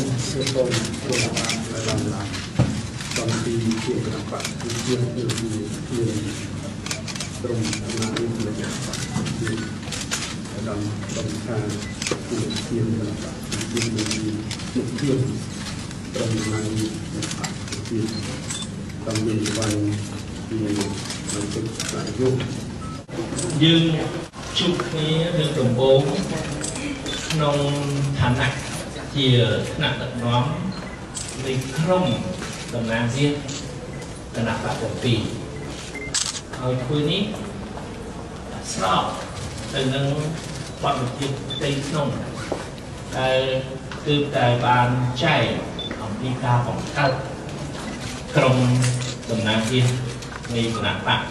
សូមសូមបានឡើងតំពីជាគណៈបកជាជាជាក្រុមអំណាចគណៈបកជាដល់តំថាជាគណៈបកជាជាជាក្រុមអំណាចគណៈបកជាតំមានបានជាមន្ត្រីនាយកយើងជួបគ្នាលើកដំបូងក្នុងឋានៈជាថ្នាក់ដឹកនាំនៃក្រុមតំណាងរាស្ត្រគណៈបក្សទាំងពីរហើយធ្វើនេះស្របទៅនឹងបទបញ្ជាផ្ទៃក្នុងដែលគឺតែបានចែងអំពីការបង្កើតក្រុមតំណាងរាស្ត្រនៃគណៈបក្ស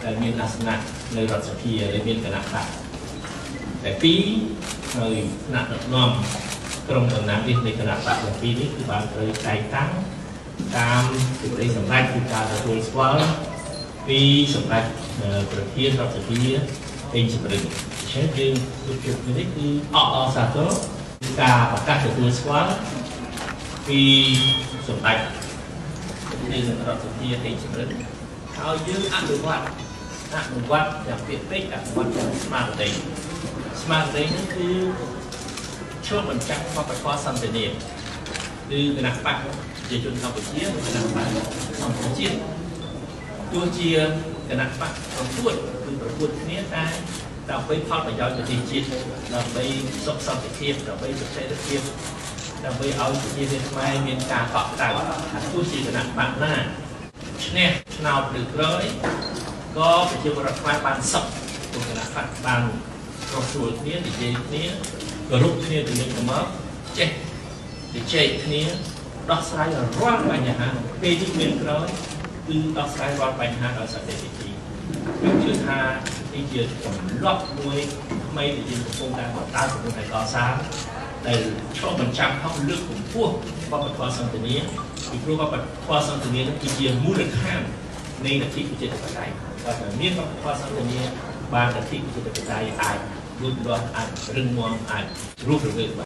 ដែលមានអាសនៈនៅរដ្ឋសភាដែលមានគណៈបក្សតែពីរហើយថ្នាក់ដឹកនាំក្រុមតំណាងរាស្ត្រនៃគណៈបក្សទាំងពីរនេះគឺបានត្រូវតែងតាំងតាមសេចក្តីសម្រេចពីការទទួលស្គាល់ពីសម្ដេចប្រធានរដ្ឋសភាពេញសម្រិទ្ធដូច្នេះយើងជួបគ្នានេះគឺអបអរសាទរការប្រកាសទទួលស្គាល់ពីសម្ដេចប្រធានរដ្ឋសភាពេញសម្រិទ្ធហើយយើងអនុវត្តយ៉ាងពាក្យពេចន៍អនុវត្តយ៉ាងស្មារតីស្មារតីនេះគឺឆ្លុះបញ្ចាំងវប្បធម៌សន្តិនិកគឺគណៈបក្សប្រជាជនកម្ពុជានិងគណៈបក្សសង្គ្រោះជាតិទោះជាគណៈបក្សប្រកួតគឺប្រកួតគ្នាតែដើម្បីផលប្រយោជន៍ប្រទេសជាតិដើម្បីសុខសន្តិភាពដើម្បីស្ថិរភាពដើម្បីឲ្យប្រជារាស្ត្រខ្មែរមានការកក់ក្ដៅទោះជាគណៈបក្សណាឈ្នះឆ្នោតឬក្រោយក៏ប្រជាពលរដ្ឋខ្មែរបានសុខគណៈបក្សបានប្រសួលគ្នានិយាយគ្នាគោរពគ្នាទៅវិញទៅមកចេះជជែកគ្នាដោះស្រាយរាល់បញ្ហាពេលនេះមានក្រោយគឺដោះស្រាយរាល់បញ្ហាដោយសន្តិវិធីខ្ញុំជឿថានេះជាទម្លាប់មួយថ្មីដែលយើងកំពុងតែបង្កើតកំពុងតែកសាងដែលឆ្លុះបញ្ចាំងផងលើកកម្ពស់វប្បធម៌សន្តិនិកពីព្រោះវប្បធម៌សន្តិនិកនោះគឺជាមូលដ្ឋាននៃលទ្ធិប្រជាធិបតេយ្យបើតែមានវប្បធម៌សន្តិនិកបានលទ្ធិប្រជាធិបតេយ្យអាចលូតលាស់អាចរឹងមាំអាចរស់រវើក។